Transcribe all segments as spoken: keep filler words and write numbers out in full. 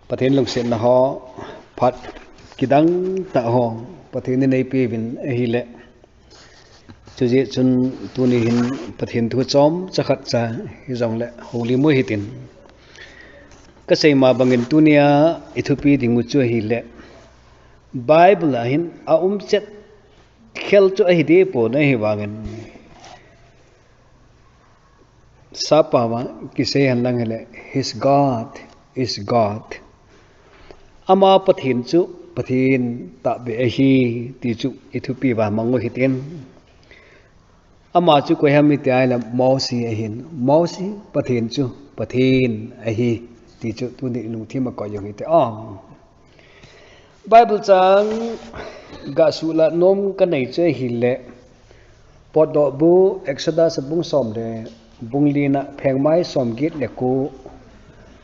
Pathen lungsetna ho, phat kidang tah ho Pathen in eipeuvin ahile, chujeh chun tuni hin Pathen thu chomcha khatcha hijongle houlim u hitin. Kasei ma bangin tunia ithupi dingu chu ahile, Bible a hin aum chet khel chu ahi deh pon, ahivangin Sap pao a kisei henlang hile, His God is God. Ama Pathen chu Pathen tahbeh ahi, ti chu ithupi uva mang u hitin. Ama chu koi ham iti ahile Mosi ahin. Mosi Pathen chu Pathen ahi, ti chu tuni ilungthim a koi jong hite. Bible chang gasuhlat nom kanei chu ahile, Potdohbu Exodus bung som le bung lina phengmai somget le ko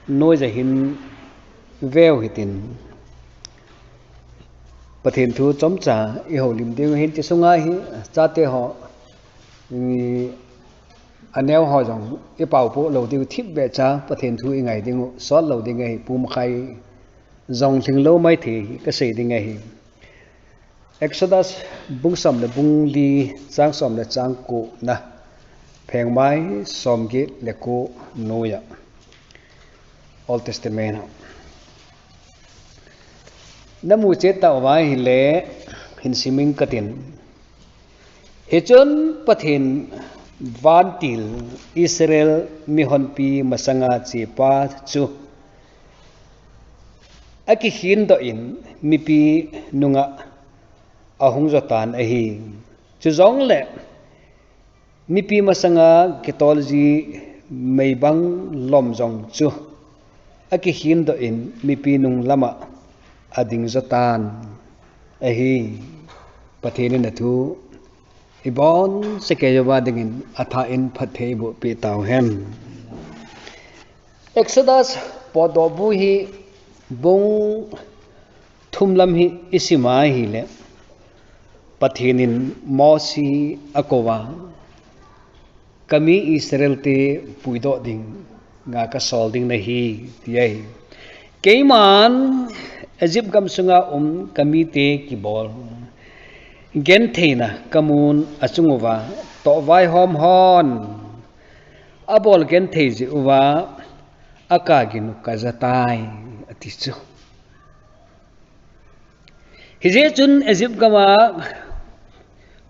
noiya hin veu hitin. Pathen thu chomcha ihoulim ding hin, ti sunga hi chate ho, aneo ho jong ipaopoh lou diu, thipbeh cha Pathen thu ingai dingu, sot lou ding ahi, pumkhai jong lhinglou maithei kasei ding ahi. Exodus bung som le bung li, chang som le chang ko na, phengmai somget le ko noiya, Old Testament a. Namu chet tauva ahile, hin simin katin. Hichun Pathen vantil Israel mihonpi masanga chepa chu akikhindoh in mipi nunga ahung jotan ahi. Chujongle mipi masanga kitolji meibang lom jong chu akikhindoh in mipi nung lama ading jotan ahi. Pathen in athu ibonchauva dingin atha in phatthei eiboh peh tauhen. Exodus Potdohbu hi bung thum lam hi isim a ahile, Pathen in Mosi akouva, kami Israel te puidoh dinga kasol ding nahi, ti ahi. Keiman Egypt gam sunga um kamite kibol gentheina kamun achunguva tohvaihom hon abol genthei jeh uva akagin u kajatai, ati chu. Hijeh chun Egypt gama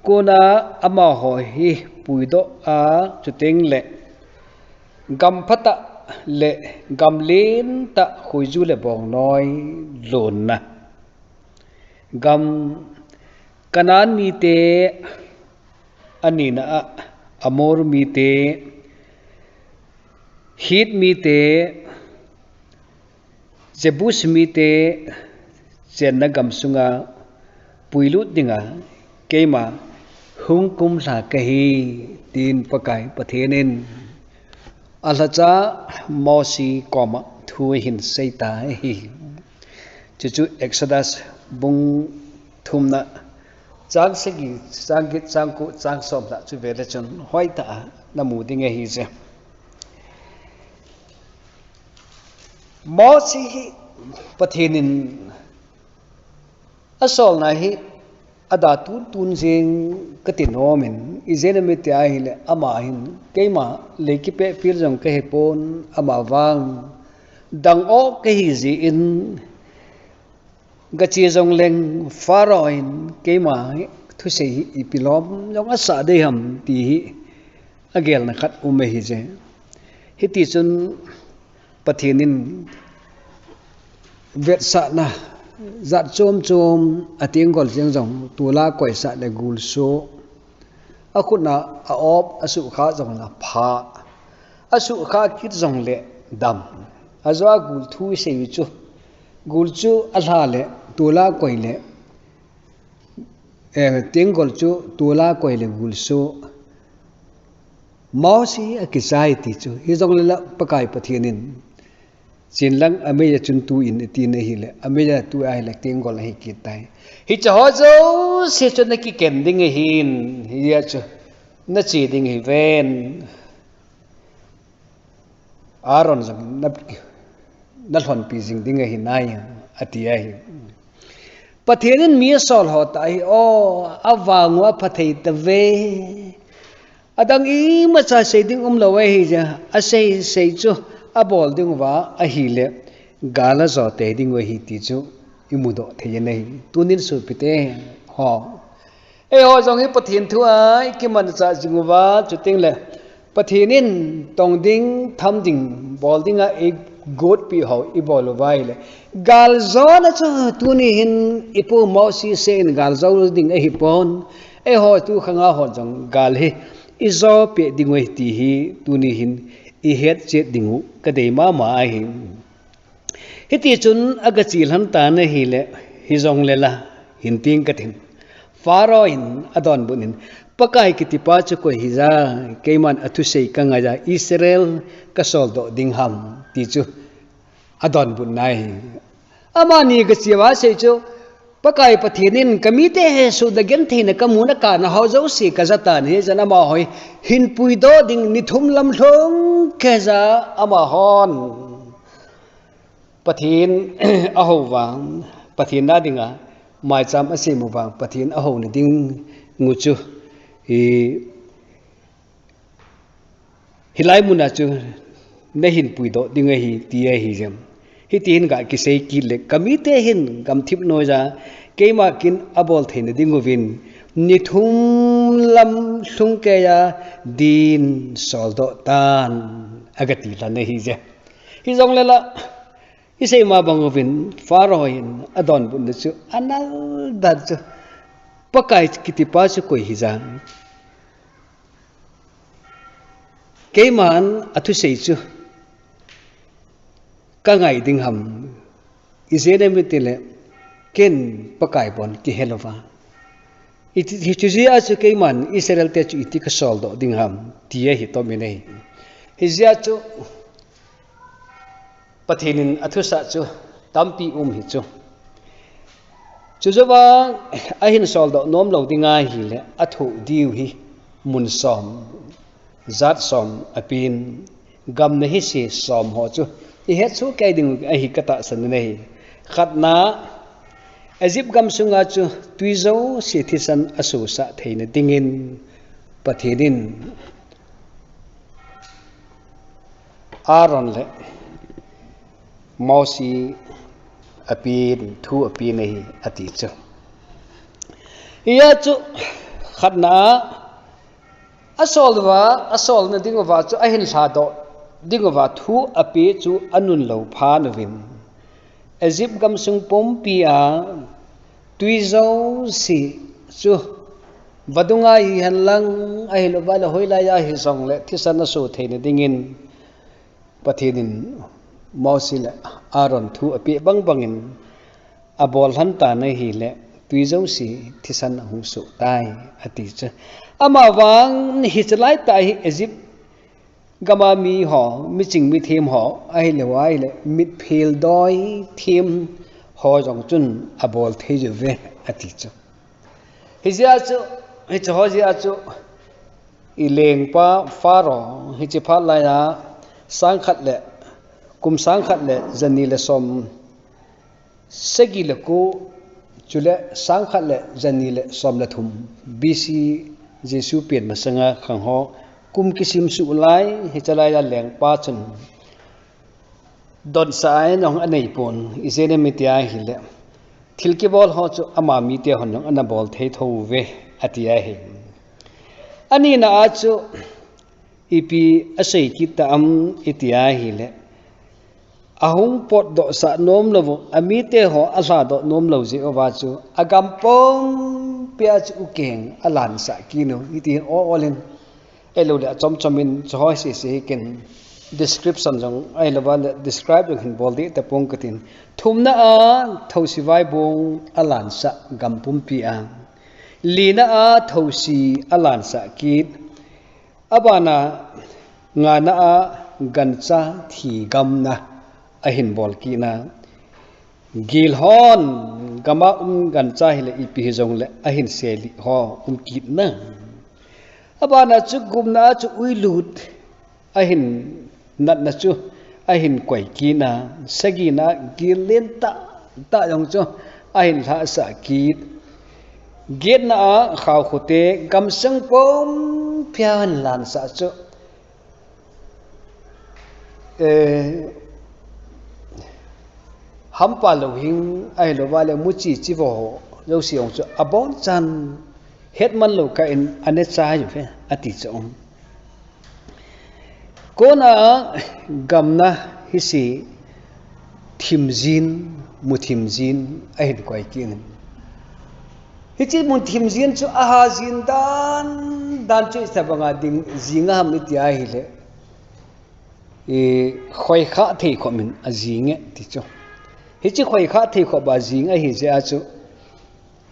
kona amaho hi puidoh a, chutengle gam phatah le gam lentah khoiju le bongnoi lonna gam, Canaan mite, anina a Amor mite, Hit mite, Jebus mite chenna gam sunga puilut dinga keima hung kumlha kahi, tin Pakai Pathen in alhacha Mosi koma thu ahin seitai. Chuchu Exodus bung thumna, chang sagi, chang get, chang ko, chang somlha chu vele chun hoitah a namu ding ahi je. Mosi hi Pathen in asolna hi ada tuntun jeng kati nomin, ijeh inem iti ahile ama hin keima lei kipehpil jong kahipon, amavang dang o kahi jeh in, gache jongleng Pharaoh in keima thusei hi ipi lom jong asah dei ham ti hi agelna khat um ahije. Hitichun Pathen in vetsahna jat chom chom atenggol jeng jong tola koisah le gulsoh, akhutna a-op asukha jongle pha, asukha kit jongle dam. Ajoa gul thu isei u chu, gul chu alha le tola koi le, eh, tenggol chu tola koi le gulsoh. Mosi akichai ti chu, hijongle la Pakai Pathen in chenlang ameiya chun tu in ati nahile, ameiya tu ahile tenggol ahi kit tai. Hiche ho jouse chu nakiken ding ahin, hia chu nache ding ahiven. Aaron jong na nalhonpi jing ding ahi nai, ati ahi. Pathen in mi asol ho tah hi, o, avang uva phathei tave. Adang imacha sei ding umlou ahi jeh a, asei sei chu abol ding uva ahile, gal ajo tei ding u ahi ti chu imudoh thei ahi. Tunin sopite ho, eiho jong hi Pathen thu a ikimanchah jing uva, chuteng le Pathen in tong ding, tham ding, bol ding a igotpi ho ibol uva ahile, gal jona chu tuni hin ipu Mosi seh in gal jo ding ahipon. Eiho tu khanga ho jong gal hi ijo peh ding u ahi ti hi tuni hin ihet chet ding u kadei mama ahi. Hiti chun aga che lhon tan ahile, hijongle la, hin ting katin. Pharaoh in adonbut in, Pakai kitipa chu koi hija, keiman athusei kangai a, Israel kasoldoh ding ham, ti chu adonbutna ahi. Amani gache uva asei chu, Pakai Pathen in kamite hesoh da gentheina kamu na kana ho jouse kaja tan, hijeh in amaho hi hin puidoh ding ni thum lam lhung keiya amahon Pathen ahou uva, Pathen na dinga maicham asem uva, Pathen ahouna ding u chu, hi, hilai muna chu nahin puidoh ding ahi, ti ahi jeh in. Hiti hin ga kisei kit le, kamite hin gamthip noiya, keima kin abol theina ding uvin, ni thum lam lhung keiya din soldoh tan, aga ti lhon ahi jeh in. Hijongle la, isei ma bang uvin, Pharaoh in adonbutna chu anal dan chu, Pakai kitipa chu koi hija, keiman athusei chu kangai ding ham, ijeh inem itile, ken Pakai bon kihel uva. Iti, hichu jeh a chu keiman Israel te chu iti kasoldoh ding ham, ti ahi tomin ahi. Hijeh a chu Pathen in athusah chu tampi um hi chu. Chujouva ahin soldoh nomlou ding ahile, athoh diu hi mun som, jat som apen, gam na hise som ho chu ihet soh kei ding ahi katahsan in ahi. Khatna, Egypt gamsunga chu twi jouse thisan asosah theina dingin Pathen in Aaron le Mosi apen, thu apen ahi, ati chu. Hia chu khatna a, asol uva, asolna ding uva chu ahin lhadoh ding uva thu ape chu anunlou phat uvin, Egypt gamsung pumpi a twi jouse chu vadunga hihen lang, ahilouva le hoilai a hijongle thisan aso theina dingin Pathen in Mosi le Aaron thu apeh bang bangin abol lhon tan ahile, twi jouse thisan ahung soh tai, ati chu. Amavang hiche laitah hi Egypt gama mi ho, miching mithem ho, ahilouva ahile mitphel doi them ho jong chun abol thei uve, ati chu. Hijeh a chu, hiche ho jeh a chu, ilengpa Pharaoh, hiche phat laiya, sang khat le, kum sang khat le, jani le som, sagi le ko, chule sang khat le, jani le som le thum, B C Jesu pen masanga khang ho, kum kisim suh lai, hiche laiya lengpa chun, donsah a in jong anei pon, ijeh inem itia ahile, thil kibol ho chu ama mite hon jong ana bol thei thouve, ati ahi. Anina a chu, ipi asei kit ta am itia ahile, ahung potdoh sah nomlou u, amite ho alhadoh nomlou jeh uva chu, agam pumpia chu ukeng alansah kit u, hiti hin o olin, ahilouleh achom chom in chu ho sese hi ken description jong, ahilouva le describe jong hin bol ding tapong katin. Thumna a, thousi vaibong alansah gam pumpi a. Lina a, thousi alansah kit. Abana, ngana a, gancha thigamna ahin bol kit na. Gilhon, gama um gancha hile ipi hijongle ahin selih ho um kit na. Abana chu gupna a chu uilut ahin natna chu ahin koi kit na, sagina gil lentah tah jong chu ahin lhahsah kit. Getna a khaokhote gamsung pumpia ahin lansah chu, eh, hampa louhing ahilouva le muchi chivo jouse jong chu abonchan hetman lou kah in aneh chai uve ati chu um. Kona gamna hise thimjin, muthimjin ahin koi kit in. Hiche muthimjin chu ahajin dan dan chu itobanga ding jing ham iti ahile, i, khoikhah thei khop in ajing e ti chu. Hiche khoikhah thei khop a jing ahi jeh a chu,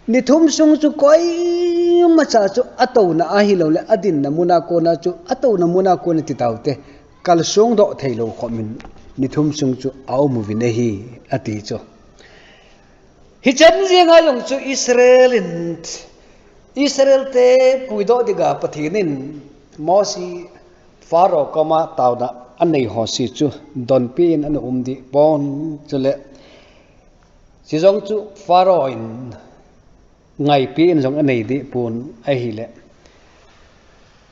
ni thum sung chu koimacha chu atouna ahilouleh adinna muna kona chu, atouna muna kona ti taute, kalsong doh theilou khop in ni thum sung chu aum uvin ahi ati chu. Hichan jenga jong chu Israel in, Israel te puidoh dinga Pathen in Mosi Pharaoh koma taona anei ho se chu donpi in ana um deh pon chule, chujong chu Pharaoh in ngaipi in jong anei deh pon ahile,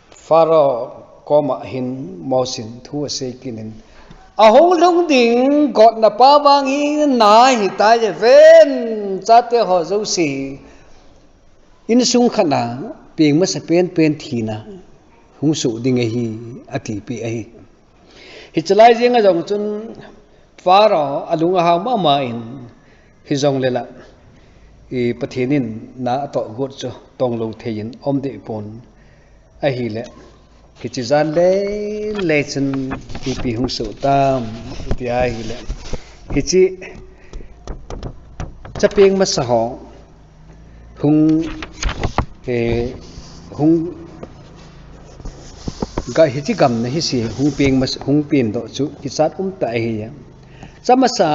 Pharaoh koma hin Mosi in thu asei kit in, ahung lhung ding gotna pa vang hi nahitai ven, chate ho jouse insung khat a peng masa penpen thina hung soh ding ahi, atipeh ahi. Hiche lai jenga jong chun Pharaoh alung ahao mama in, hijongle la, i, Pathen in na atoh got chu tonglou thei in aum deh pon ahile, hiche jan lele chun ipi hung soh tam iti ahile, hiche chapeng masa ho hung, eh, hung, ga, hiche gamna hise hung peng mas-, hung pengdoh chu kichat umtah ahi. Chamasa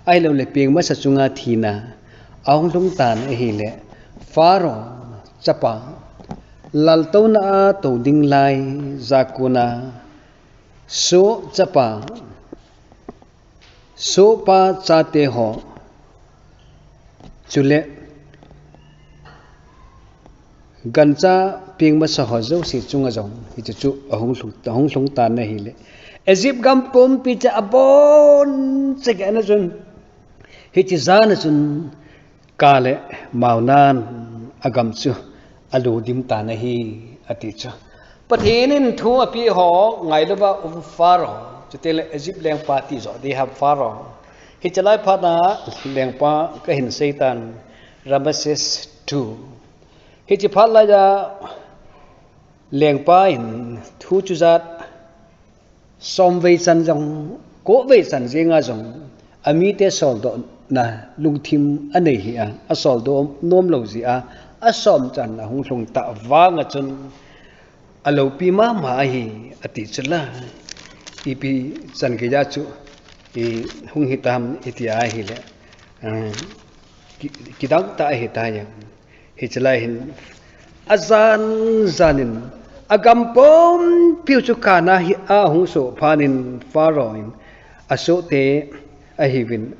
ahilouleh peng masa chunga thina ahung lhung tan ahile, Pharaoh chapa, laltouna a tou ding lai, jakona, So chapa, So pa chate ho, chule gancha peng masa ho jouse chunga jong hiche chu ahung lhung, ahung lhung tan ahile, Egypt gam pumpi chu abonchauva ana chun, hiche jana chun ka le maonan agam chu aludim tan ahi, ati chu. Pathen in thu apeh ho ngailouva um Pharaoh, chutile Egypt lengpa ti jo ding ham Pharaoh. Hiche lai phat a lengpa kahin seitan, Ramesses two. Hiche phat laiya lengpa in thu chujat somvei chan jong, kovei chan jenga jong, amite soldohna lungthim anei hia, asoldoh nomlou jeh a, asom chan ahung lhung tah vanga chun, aloupi mama ahi, ati chula. Ipi chan geiya chu, i hung hitam iti ahile, ah, ki, kidang tah ahitai. Hiche lai hin ajan jan in agam pumpiu chu kana hi ahung soh phat in Pharaoh in asohte ahiuvin,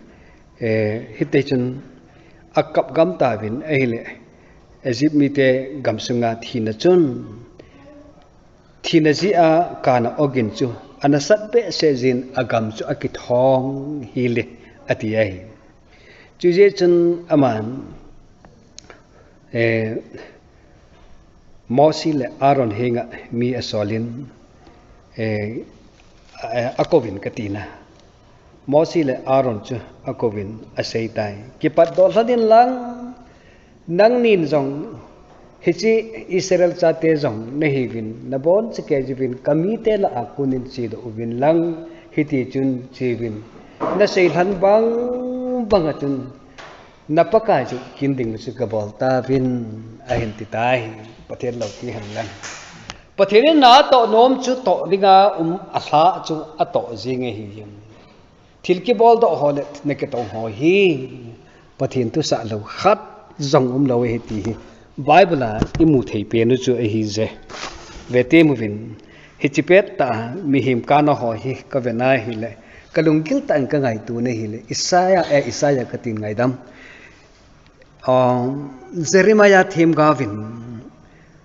eh, hiti chun akap gam tauvin ahile, Egypt mite gamsunga thina chun, thina jeh a kana ogin chu ana sat behseh jeh in agam chu akithong hile, ati ahi. Chujeh chun aman, eh, Mosi le Aaron henga mi asolin, eh, a, akouvin katina. Mosi le Aaron chu akouvin aseitai. Kipatdoh lhonin lang, nangnin jong, hiche Israel chate jong nahiuvin, nabonchauva kei jeh uvin, kamite lah a konin chedoh uvin lang, hiti chun cheuvin. Nasei lhon bang banga chun, na Pakai chu kin ding chu kabol tauvin, ahin titai, Pathen loupi hen lang. Pathen in na toh nom chu toh dinga um alhah chu atoh jing ahi. Thil kiboldoh ho le na kitong ho hi Pathen thusah lou khat jong umlou ahi ti hi Bible a imu thei pen u chu ahije. Vete muvin, Hichi pet tah mihem kana ho hi ka vena hile, ka lunggil tah in ka ngaito na hile, Isaiah, eh, Isaiah ka tin ngaidam. Um, Jeremiah themgao vin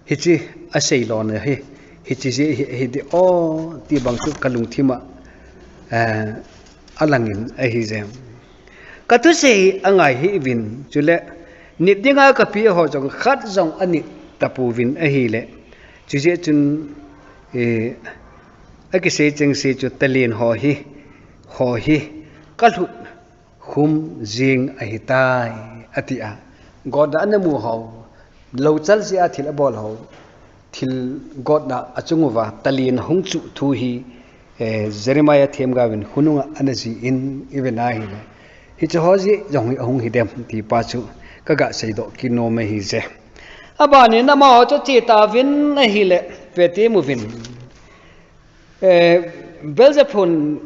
hichi asei lona hi, hichi ji hi, hi di o ti bang chu ka lungthim a, eh, alangin ahi je. Ka thusei angai hih uvin, chule nit dinga ka pe ho jong khat jong anit tapouvin ahile. Chujeh chun, eh, akisei chengse chu talen ho hi, ho hi, ka lhut khum jing ahitai, ati a. Gotna ana mu ho, louchal jeh a thil abol ho, thil gotna achung uva talen hung chuh thu hi, eh, Jeremiah themgao vin khonunga ana jih in i vena hile, hiche ho jeh jong hi ahung hi dem ti pa chu ka ga seidoh kit nom ahi je. Abanin amaho chu che tauvin ahile, ve ti mu uvin. Eh, Belzebul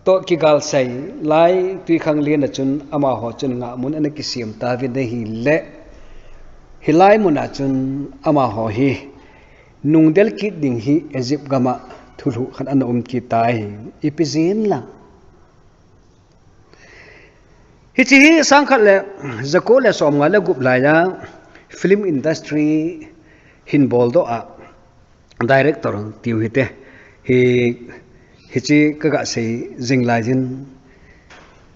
toh kigal sei lai twikhanglen a chun amaho chun ngahmun ana kisem tauvin ahile, hilai mun a chun amaho hi nungdel kit ding hi Egypt gam a thulhuh khat ana um kit tai, ipi jeh in lang. Hichi hi sangkhat le jako le somnga le gup lai a film industry hin boldoh a director tiu hite. Hi, hichi ka ga sei jing lai jin.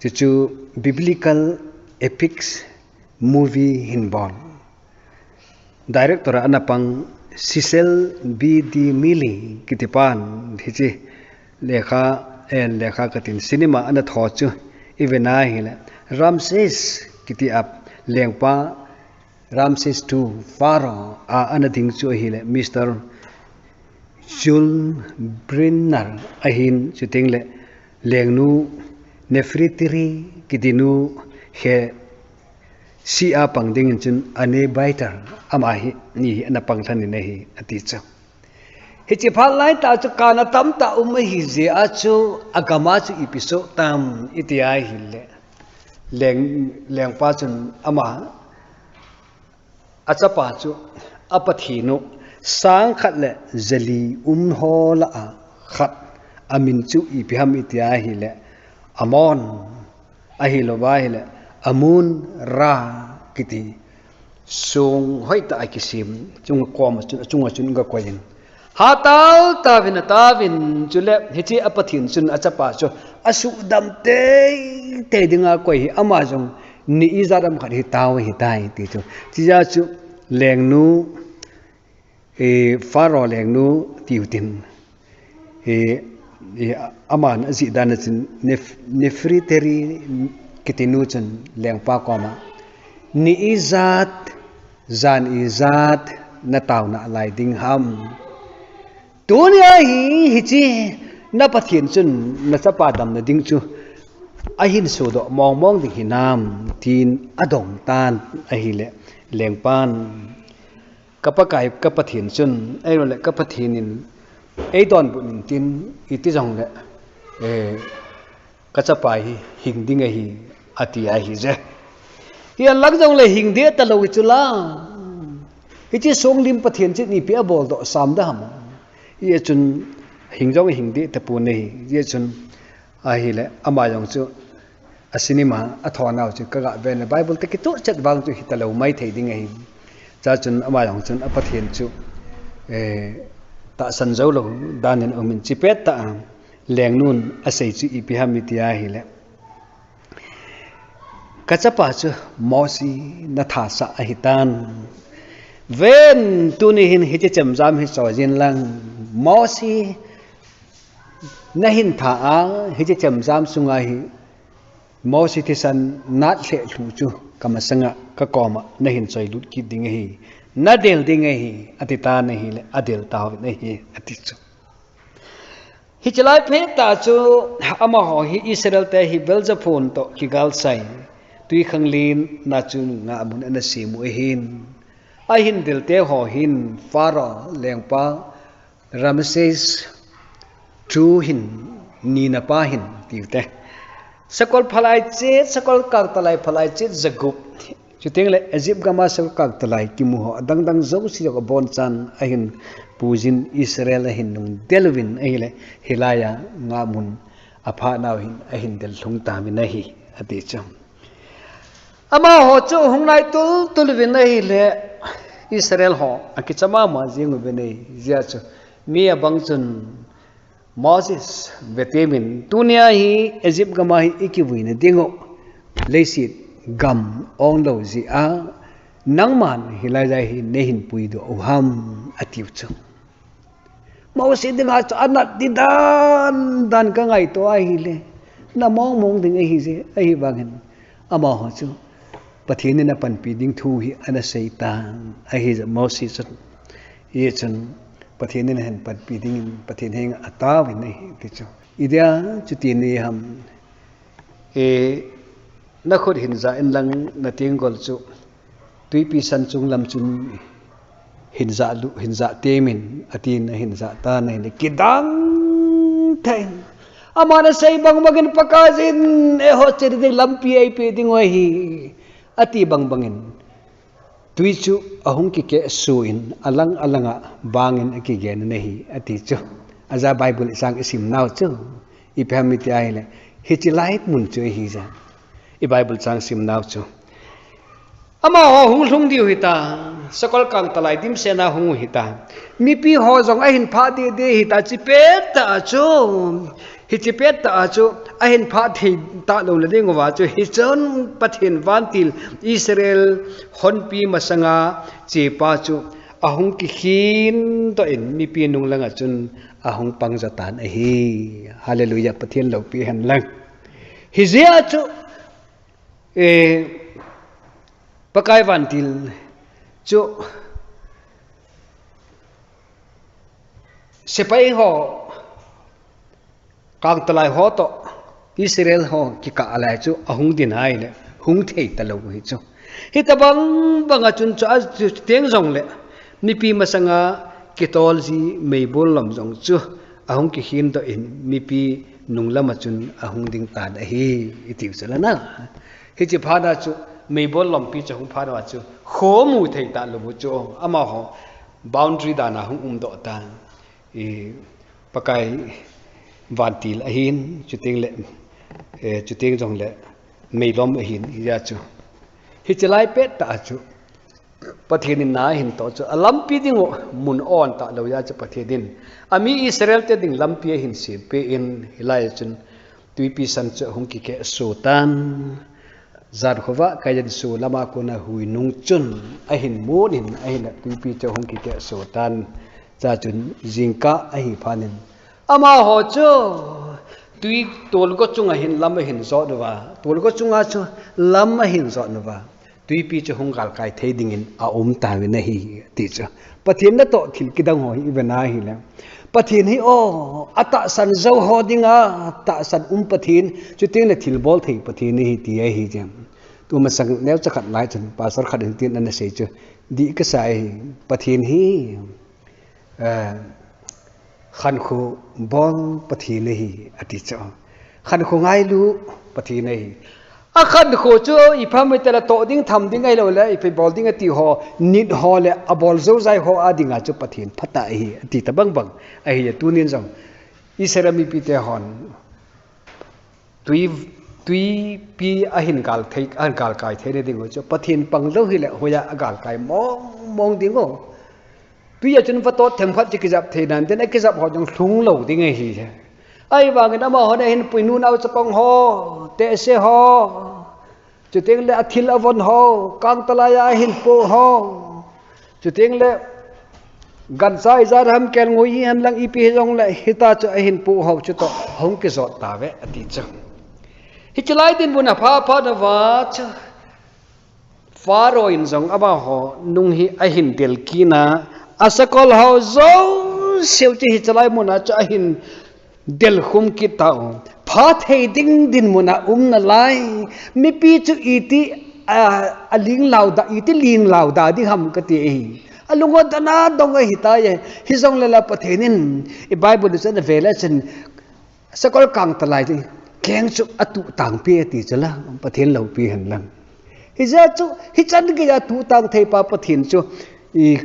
Chuchu biblical epics movie hin bol. Director a ana pang Cecil B D Mille kiti pan hichi lekha, eh, lekha ka tin cinema ana tho chu i vena hile, Ramses kiti a lengpa, Ramses two, Pharaoh a ana ding chu ahile, Mister Yul Brynner ahin, chuteng le lengnu Nefertiti kiti nu hi si a pang dingin chun Anne Blyther ama hi, ni hi ana pang lhon in ahi, ati chu. Hichi phat lai tah chu kana tamtah um ahi jeh a chu agam a chu ipi soh tam iti ahile, leng, lengpa chun ama achapa chu a Pathen u sangkhat le jali um ho lah a khat amin chu ipi ham iti ahile, Amon, ahilouva ahile, Amun Ra kiti song hoitah a kisem chunga koma chun, achunga chun ga koi in. Hatah tah uvin, atah uvin, chule hichi a Pathen chun achapa chu asudam teitei dinga koi hi ama jong ni ijat ham khat hi tao ahitai ti chu. Chujeh chu lengnu, eh, Pharaoh lengnu tiu tin. Eh, eh, aman ajih dan a chun Nef-, Nefertiti kiti nu chun lengpa koma ni ijat, jan ijat na taona lai ding ham. Tunia hi, hichi na Pathen chun na chapa damna ding chu ahin sodoh mong mong ding hinam, tin adong tan ahile, lengpan, ka Pakai, ka Pathen chun, ahilou le ka Pathen in eidonbut in tin, iti jong le, eh, ka chapa hi hing ding ahi, ati ahi je. Hihen lang jong le hing ding talou hi chu la. Hichi song lim Pathen chun ipi abol doh sam da ham. Hichun hing jong hing ding tapon ahi. Hichun ahile ama jong chu a cinema a thonau chu ka ga ven le Bible te kituh chet vang chu hita lou mai thei ding ahi. Chua chun ama jong chun a Pathen chu, eh, tahsan jou lou dan in um in chi pet tah a lengnun asei chu ipi ham iti ahile. Ka chapa chu Mosi na thasah ahitan. Ven tuni hin hichi chemjam hi choi jin lang. Mosi na hin tha a hichi chemjam sunga hi Mosi thisan nat lheh lhuh chu ka masanga ka koma na hin choi lut kit ding ahi. Na del ding ahi, ati tan ahile, adel tauvin ahi, ati chu. Hichi lai phat tah chu amaho hi Israel te hi Belzebul toh kigal sai. Twikhanglen a chu ngahmun ana sem u ahin. Ahin del te ho hin Pharaoh lengpa Ramses two hin, nina pa hin, tiu te. Sakol phalai chet, sakol kangtalai phalai chet, jagup. Chuteng le Egypt gam a sakol kangtalai kimu ho adangdang jouse jong abonchan ahin puijin Israel ahin nungdel uvin ahile hilai a ngamun aphat nau hin ahin del lhung tauvin ahi ati chu. Amaho chu hung nai tultul uvin ahile Israel ho akicha mama jing uvin ahi jeh chun mi abang chun Moses, vetemin, tunia hi Egypt gam a hi ikivuina ding u, leiset gam ong lou jeh a, nangman hilai a hi neihin puidoh u ham, atiu chu. Moses dinga chu anat di dan dan ka ngaito ahile, na mong mong ding ahi jeh, ahivangin, amaho chu Pathen in apanpi ding thu hi ana sei tan, ahijeh Moses chun, hichun Pathen in ahin panpi dingin Pathen henga ataovin ahi ti chu. Idia chuti ni ham, e, nakhut hin ja in lang natenggol chu, twipi san chung lam chun hin ja lu, hin ja temin, atin ahin ja tan ahile kidang thei. Aman asei bang bangin Pakaiyin eiho che ding lampi eipe ding u ahi, ati bang bangin. Twi chu ahung kikehsuh in alang alanga bangin akigen in ahi, ati chu. Ajeh Bible chang isim nau chu. Ipi ham iti ahile, hiche lai mun chu ahi jeh. I Bible chang sim nau chu. Amaho hung lhung diu hita, sakol kangtalai dimset a hung u hita. Mipi ho jong ahin phah deh deh hita, hiche pettah a chu. Hiche pettah a chu ahin phah thei talou na ding uva chu, hichun Pathen vantil Israel honpi masanga chepa chu ahung kikhin doh in mipi nung langa chun ahung pang jo tan ahi. Hallelujah, Pathen loupi hen lang. Hijeh a chu, eh, Pakai vantil chu sepai ho, kangtalai ho toh, Israel ho kikah lai chu ahung din ahile, hung thei talou hi chu. Hitabang banga chun chu, achuteng jongle, mipi masanga kitol ji meibol lom jong chu ahung kikhin doh in mipi nung lama chun ahung ding tan ahi, itiu chu la na. Hiche phat a chu meibol lompi chu hung phat a chu khomu thei talou u chu, amaho boundary dan a hung um doh tan. I Pakai vantil ahin, chuteng le, eh, chuteng jongle meilom ahin, hijeh chu. Hiche lai pettah a chu Pathen in na ahin toh chu, alampi ding u mun on talou jeh chu Pathen in ami Israel te ding lampi ahin sempeh in, hilai a chun twipi san chu ahung kikehsuh tan. Jan khovah kaiyin solam a kona hui nung chun ahin mun in, ahin a twipi chu ahung kikehsuh tan. Chua chun jingkah ahi phat in, amaho chu twi tolgo chunga hin lam ahin jot uva, tolgo chunga chu lam ahin jot uva, twipi chu hung galkai thei dingin aum tauvin ahi, ati chu. Pathen natoh thil kidang ho hi ive na ahile, Pathen hi o, atahsan jou ho dinga tahsan um Pathen, chuteng le thilbol thei Pathen ahi ti ahi jeh. Tumasang neocha khat lai chun pastor khat in tin ana sei chu, dih kasa ahi, Pathen hi, eh, khankho bol Pathen ahi, ati chu. Khankho ngailu Pathen ahi. Akhankho chu ipi ham itile toh ding, tham ding ahilou le ipi bol ding ati ho, nit ho le abol jou jai ho a dinga chu Pathen phatah ahi, ati tabang bang ahi. Tunin jong Israel mipi te hon twi, twipi ahin gal thei, ahin galkai thei na ding u chu Pathen pang lou hile hoiya agalkai mong mong ding u. Twi a chun vatot themkhat chu kijap thei nan, tin akijap ho jong lhung lou ding ahi. Ahivangin amahon ahin pui nunao chapang ho, tehse ho, chuteng le athil avon ho, kangtalai a ahin po ho, chuteng le gancha ijat ham kelngoi ihen lang ipi hijongle hita chu ahin po ho chutoh hung kijot tauve ati chu. Hiche lai dinmun a pha phat uva chu Pharaoh in jong amaho nung hi ahin del kit in, asakol ho jouse u chu hiche lai mun a chu ahin del khum kit tau. Pha thei ding dinmun a um nalai. Mipi chu iti, a, aling lau da, iti ling lau da ding ham kati ahi. Alung u adang a dong ahitai. Hijongle la Pathen in, i Bible chun avel a chun, sakol kangtalai keng chu atuh tangpi ati chu la, Pathen loupi hen lang. Hijeh chun, hichan geiya tu tang thei pa Pathen chu, i,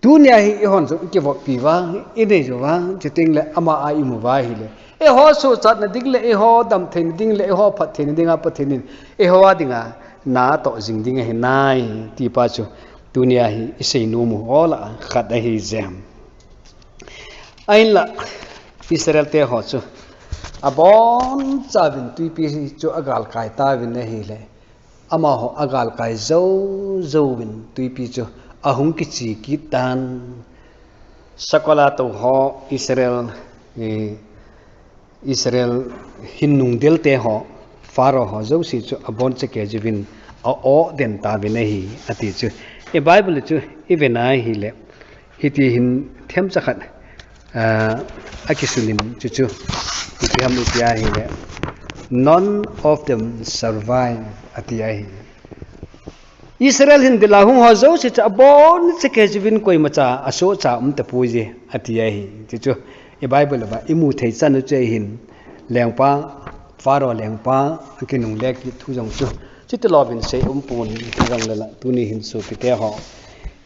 tunia hi eihon jong i kivoppi uva, i nei uva, chuteng le ama a i mu uva ahile. Eiho suhchatna ding le, eiho dam theina ding le, eiho phattheina dinga Pathen in, eiho a dinga, na toh jing ding ahi nai, ti pa chu, tunia hi i seinom u ho lah a khat ahi jeh. Ahinla, Israel te ho chu, abonchauvin twipi chu agalkai tauvin ahile. Amaho agalkai jou jouvin twipi chu ahung kichi kit tan. Sakol a tou ho Israel, eh, Israel hin nungdel te ho, Pharaoh ho jouse chu abon chakei jouvin a-o den tauvin ahi, ati chu. I Bible chu i vena ahile. Hiti hin themcha khat, ah, akisunin chuchu. Hiti ham iti ahile. None of them survive, ati ahi. Israel hin dila hung ho jouse chu abon chakei jouvin koimacha asohcha um tapoi je, ati ahi. Chuchu i Bible uva i mu thei chan u chu ahin. Lengpa, Pharaoh lengpa, akinungle kit thu jong chu. Chuti louvin sei um pon, hijongle la, tuni hin sopi te ho.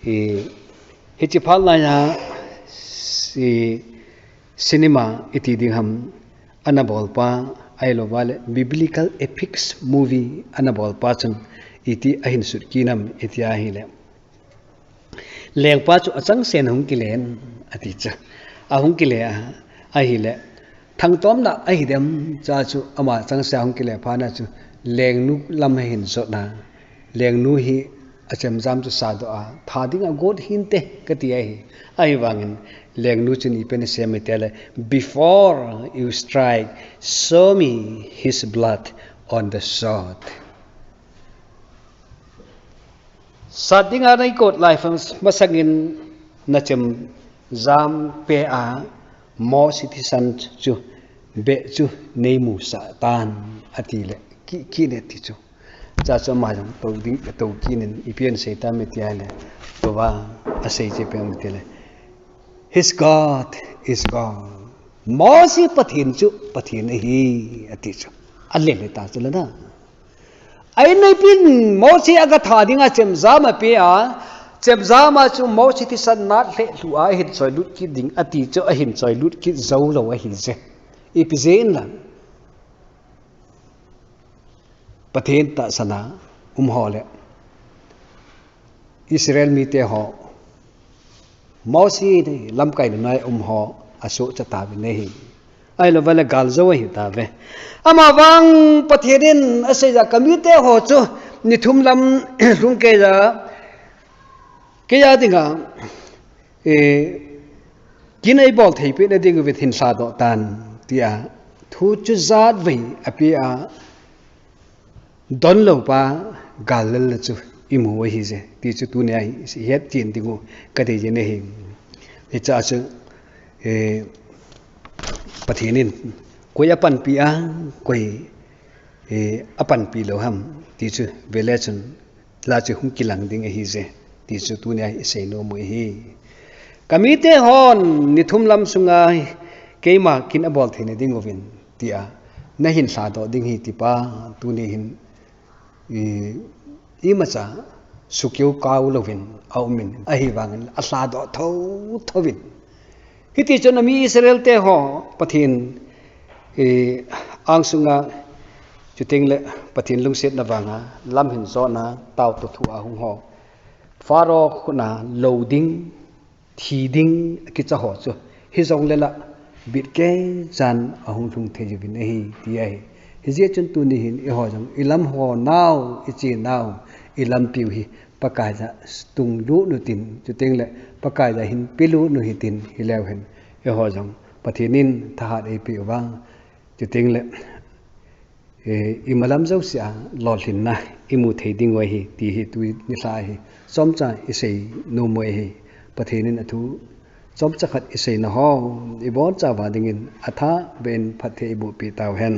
I, Hiche phat laiya, si, cinema iti ding ham ana bolpa, ahilouva le biblical epics movie ana bolpa chun iti ahin sut kit nam iti ahile. Lengpa chu achangseh in ahung kile in ati chu. Ahung kile a, ahile. Thangtomna ahi dem cha chu ama changseh a hung kile phat na chu lengnu lam ahin jot na. Lengnu hi achemjam chu sadoh a, tha dinga got hinte kati ahi. Ahivangin lengnu chun ipi ana sei em itile, "Before you strike, show me his blood on the sword." Sat dinga nei got lai masangin nachemjam pea, Mosi thisan chu beh chu nei musah tan atile, kikine ti chu. Cha chu ama jong tou ding, tou kinin ipi ana sei tam itile, touva asei chu ipi ham itile, "His God is God." Mosi Pathen chu Pathen ahi, ati chu. Alele ta chu lana. Ahin neipin Mosi aga tha dinga chemjam apea, chemjam a chu Mosi thisan nat lheh lhu a ahin choilut kit ding ati chu ahin choilut kit jou lou ahi je. Ipi jeh in la. Pathen tahsan a um ho le Israel mite ho, Mosi lamkai nunai um ho, asohcha tauvin ahi. Ahilouva le galjou ahi tauve. Amavang Pathen in aseiya kamite ho chu ni thum lam lhung keiya, keiya dinga, eh, kin eibol thei peh na ding uvin hin lhadoh tan, tia thu chu jat vei apea, don lou pa gal lel le chu imu ahi je, ti chu tunia hi het chen ding u kadei jin ahi. Hiche chu, eh, Pathen in koi apanpi a, koi, eh, apanpi lou ham, ti chu vele chun la chu hung kilang ding ahi je, ti chu tunia hi isei nom u ahi. Kamite hon ni thum lam sunga keima kin abol thei na ding uvin, tia nahin lhadoh ding hi ti pa, tuni hin, i, imacha sukeu kau louvin aumin, ahivangin alhadoh thotho uvin. Hiti chun ami Israel te ho Pathen, i, angsunga, chuteng le Pathen lungsetna vanga lam hin jotna taoto thu a hung ho, Pharaoh khut a lou ding, thi ding akicha ho chu, hijongle la, bit kei chan ahung lhung thei uvin ahi, ti ahi. Hijeh chun tuni hin eiho jong ilam ho nau, iche nau, ilampiu hi Pakaiya tunglut utin, chuteng le Pakaiya hin pelut u hitin, hileu hen eiho jong Pathen in thahat eipeh uva, chuteng le, eh, imalam jousea lolhinna imu thei ding u ahi, ti hi tuni lha hi chomcha isei nom u ahi. Pathen in athu chomcha khat iseina ho ibonchauva dingin athah beh in phatthei eiboh peh tauhen.